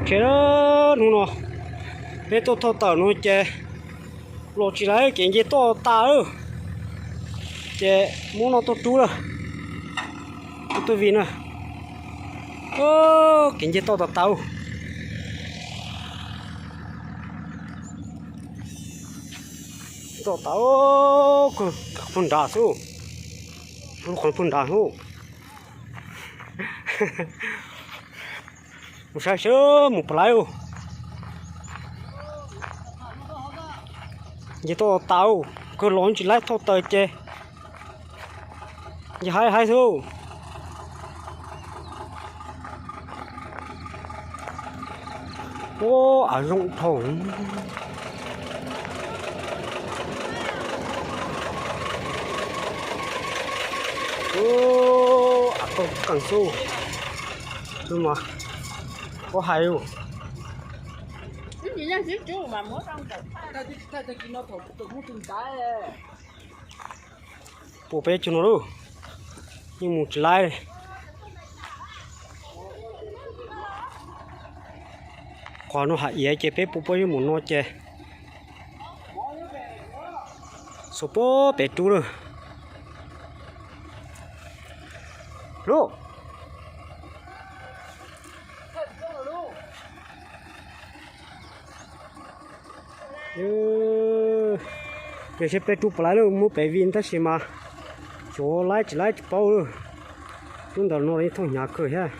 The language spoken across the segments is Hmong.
Ces hnub no peb tuaj thauj taws no ces los tsis laib, kev nce toj tas lawm. Ces muab no tuaj rub lawm, tuaj vij na. Kev nce toj tas tas. Toj tas, qhov pug nrad xwb, qhov pug nrad xwb. Mus saib seb mus puas laib. Nce toj tas, kawg los tsis laib thauj taws ces nce haib haib xwb. Ua av zoo dhau. Av tau keej xwb. Ua hais. Puas peb cug no lauj, yeej mus tsis laib. Qhov no hais iav ces peb puas puas yeej mus no ces xuas puag pem rub lawm. Lauj, yog seb peb rub puas laib lawm, muab pem vij tab sis mas xyov laib tsis laib tsis paub lawm. Lub ntawm no yeej thooj hnyav kawg thiab.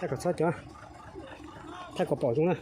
Thaij kom txhob cov, thaij kom pom zoo na.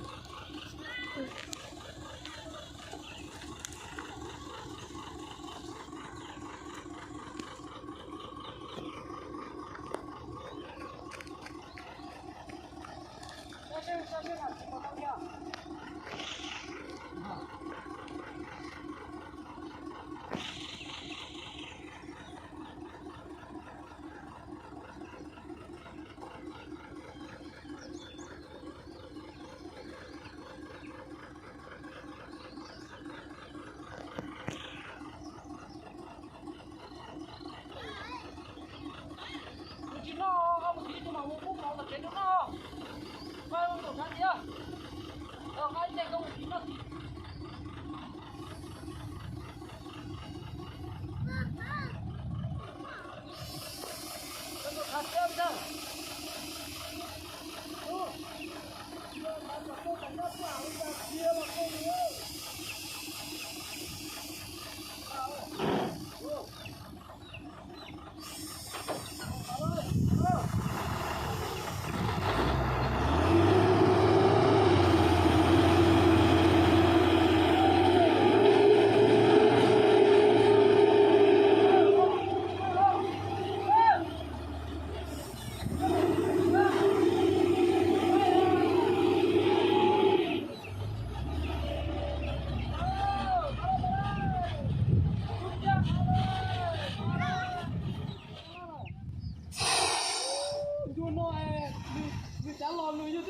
Ntu no nws cav los nws yog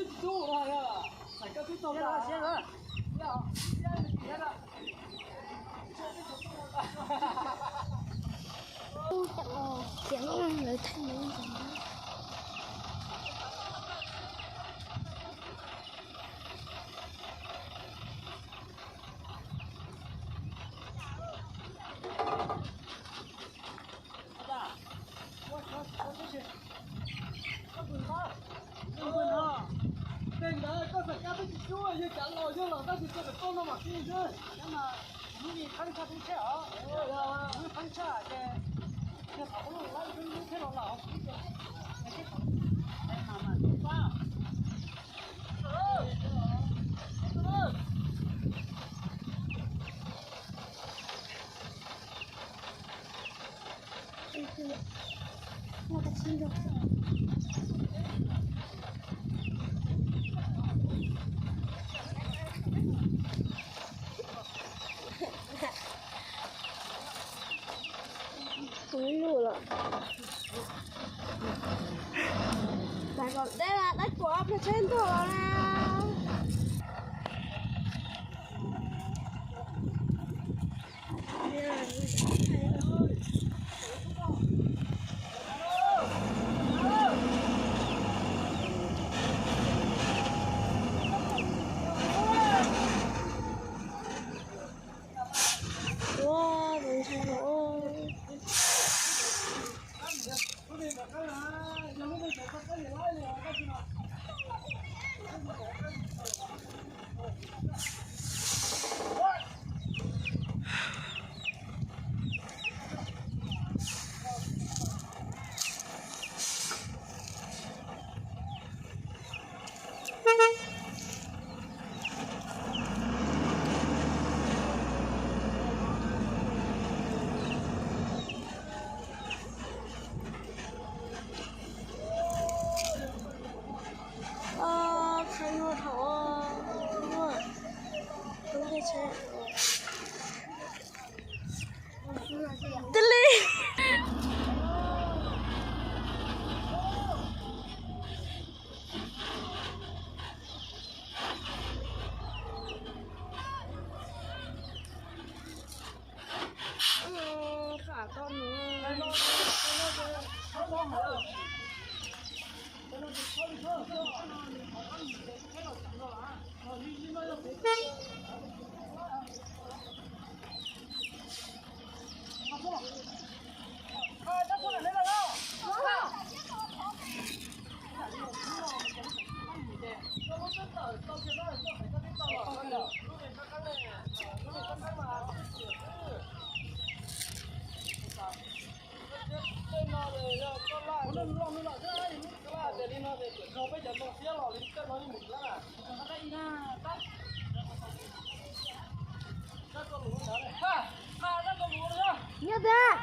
twb tsis tub no. Txais koj twb tau. Tej ntawd koj txhais kab twb tsis tub, yog cav los yog los tab sis txog tom toj no mam qi xwb. Hnub ni pheeb tshaj tub tsheb os, hnub pheeb tshaj ces yog thaum ub lub lub thiab los los. Kuv lug lawm. Txais kom deb, dab kuam ob peb tsheb ntuag los na. Nyob tiag.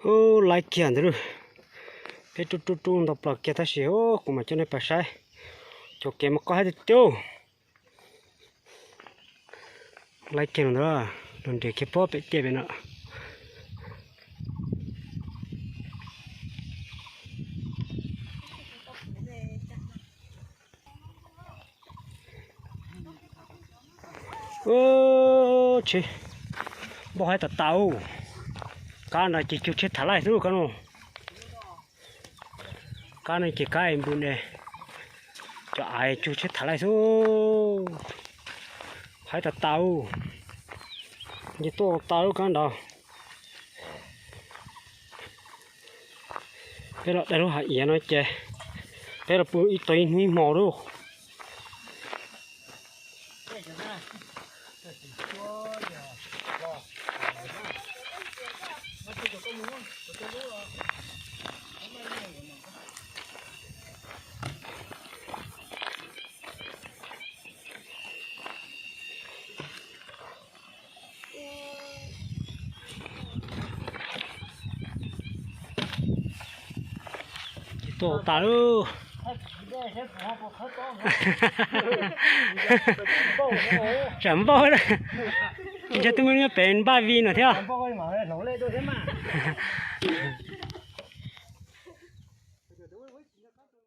Ub, laib kiag ntawd lauj. Peb rub rub rub ntau plaws kiag tab sis ub kuv mam coj nej pais saib cov kev mus qab haib tiag tiag. Laib kiag ntawd, los nres kiag pob pem tiaj pem no. Ub, tsheb npauj haib tas tas. Kab no ces cug tsheb thav laij xwb kab no. Kab no ces kab npus ne, cov av cug tsheb thav laij xwb. Haib tas tas. Nce tuaj tas lub kab nrad. Peb los daig lub hav iav no ces peb los pw ib tog ib hnub ib hmo lauj. Ces tuaj tas lauj. Tsam npauj, ntshe twb muaj nyob pem npaj vi no thiab.